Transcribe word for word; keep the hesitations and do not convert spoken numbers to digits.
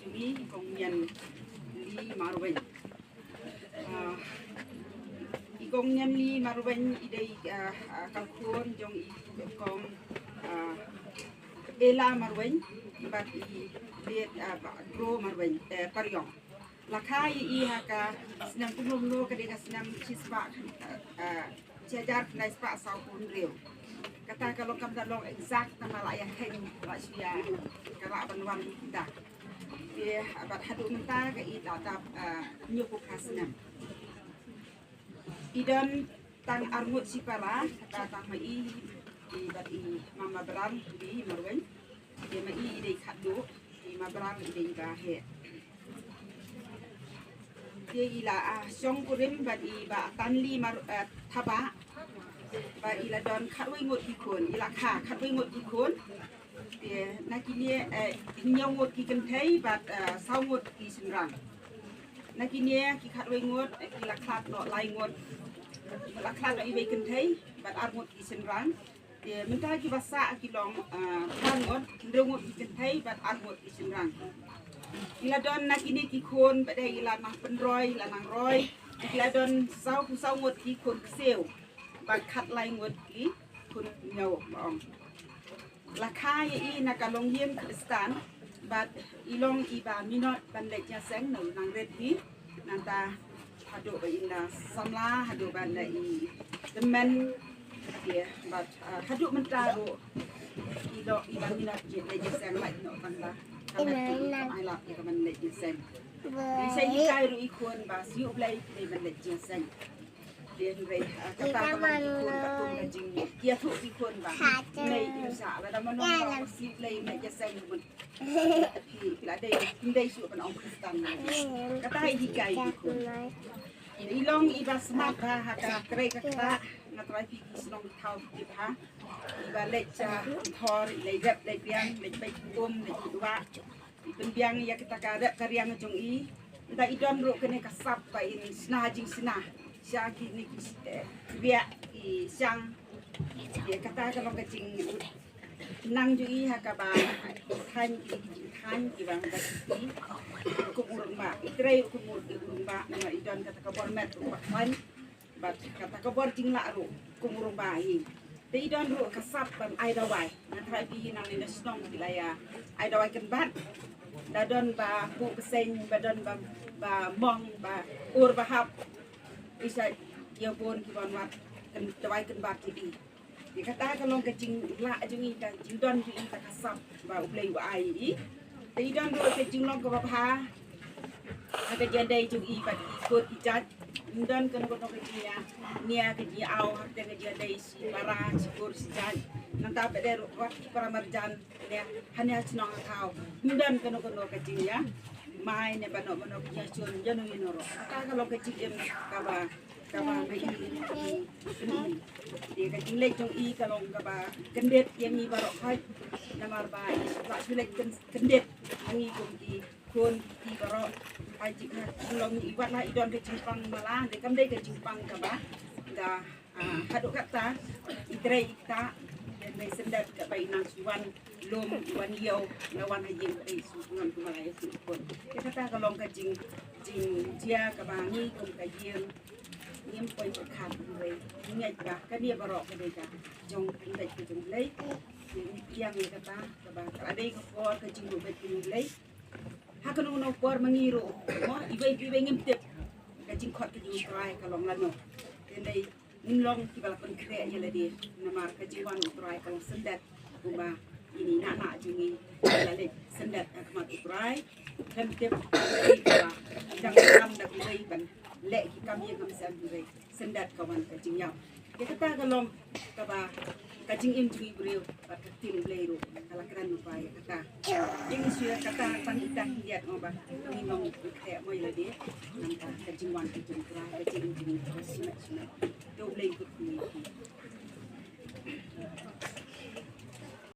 Jong i Kong Nyan Li Marweng. Ah, i Kong Nyan Li Marweng i dei, ah, ah, ka khun jong i Kong, ah, Ela Marweng bad i Liet, ah, Bah Dro Marweng, eh, Pariong. La kha ïa i ha ka snem kumno kumno, ka dei ka snem shispah, ah, ah, shi hajar khyndai spah saw phew hynriew. Kata ka long kam da long exact, tang ba la ïa kheiñ, la shu ïa ka rah ban wan da. Te bad haduh mynta ka i la dap, ah, hynñiewphew phra snem. I don tang arngut shipara, kata tang ma i, i bad i Mama Brar, i Marweng. Te ma i i dei khatduh, i Ma Brar i dei ba heh. Te i la, ah, shong kurim bad i Bah Tanli Mar, eh, Thabah. Ba i la don khatwei ngut ki khun, i la kha khatwei ngut ki khun. Te na kine, eh, hynñiew ngut ki kynthei bad, eh, saw ngut ki shynrang. Na kine ki khatwei ngut, eh, ki la khlad noh lai ngut. Ki la khlad noh iwei kynthei bad ar ngut ki shynrang. Te mynta kiba sah ki long, ah, phra ngut, hynriew ngut ki kynthei bad ar ngut ki shynrang. Ki la don na kine ki khun, bad dei i la nang pynroi, i la nang roi. Ki la don saw, saw ngut ki khun ksiew bad khatlai ngut ki khun hynñiew, ba ong. La kha ïa i na ka longïing Khristan, bad i long iba minot ban leit ïaseng na u nang rit hi. Nangta haduh ba in da samla, haduh ba in da i tymmen. Ïa, bad, ah, haduh mynta ruh i long iba minot leit ïaseng, lait noh tang ba ka met ki, ka met ki lap ïa ka ban leit ïaseng. I sa hikai ruh i khun ba shu U Blei ki dei ban leit ïaseng. Te hynrei, ah, kata ka long ki khun, ka kum ka jingïathuh ki khun ba, nei, im shah, lada mano mano ka shu U Blei leit ïaseng, phi, phi la dei, phi dei shuh ban ong Khristan. Kata i hikai ki khun. I long iba smat bha ha ka trei ka ktah, nga trai phi ki shnong ki thaw ki bha. Iba leit, ah, thor, leit rep, leit biang, leit peit kum, leit peit wah. I pynbiang ïa kata ka rep ka riang jong i. Nda i don ruh kane ka sap ba in shna jingshna sha kine ki, eh, riak ki shang. Ïa kata ka long ka jingnang jong i ha kaba thaiñ ki, ki jingthaiñ kiba nga dei kum u rangbah. I trei kum u rangbah namar i don kata ka bor met ruh ba thaiñ. Bad kata ka bor jinglah ruh kum u rangbah hi. Te i don ruh ka sap ban ai dawai. Nga tharai phi hi nangne na shnong phi la ïa ai dawai kynbat. Da don ba buh bseiñ, ba don ba, ba mong, ba ur ba hap. I sa ïa bun ki ban wad kyn, dawai kynbat ïa i. Te kata ka long ka jinglah jong i, ka jingdon jong i, ka, ka sap ba U Blei u ai ïa i. Te i don ruh ka jinglong kaba bha ha ka jingïadei jong i bad ki kur ki jait. Ym don kano kano ka jingïa, nia ka jingïa aw ha ka jingïadei shi para shi kur shi jait. Nangta ba dei ruh wat ki para marjan ne ha ne ha shnong ha thaw. Ym don kano kano ka jingïa mai ne ba noh ba noh ka jingïa shun ïano ïano ruh. Kata ka long ka jingim kaba, kaba ma i, i, i, i. Te ka jingleit jong i ka long kaba kyndit ïa ngi baroh khoit. Namar ba i la shu leit kyn, kyndit ïa ngi kum ki khun ki baroh. Ai jik ha, long i wat la i don ka jingpang mala, te kam dei ka jingpang kaba da, ah, haduh katta i trei i ktah, ïa dei syndet kaba i nang shu wan lum, wan ïew, la wan ha ïing ba dei shu ngan kumba la ïa shu khun. Te kata ka long ka jing, jingjia kaba ngi kum ka ïing ngim poi pyrkhat, hynrei ngi ngeit ba kane baroh ka dei ka jong ka jingdei ka jong U Blei. Ngi ïeng ïa kata kaba ka la dei ka por ka jingdei ka jong U Blei. Ha kano kano por ma ngi ruh, mo, iwei pa iwei ngim tip ka jingkhot ka jong U Trai ka long lano. Te dei ngin long kiba la pynkhreh ïa lade, namar ka jingwan U Trai ka long syndet kumba ine i nah nah jong ngi la leit syndet ha khmat U Trai. Khlem tip kiba dang kam da kiwei ban leh ki kam ïing kam sem, hynrei syndet ka wan ka jingïap. Ïa kata ka long kaba ka jingim jong i briew bad ka ktien U Blei ruh ka la kren lypa ïa kata. Ïa ngi shu ïa kata tang ita khyndiat mo ba ngi long u khreh mo ïa lade. Nangta ka jingwan ka jong U Trai, ka jingim jong i ka shimet shimet. Te U Blei u kyrkhu ïa ki.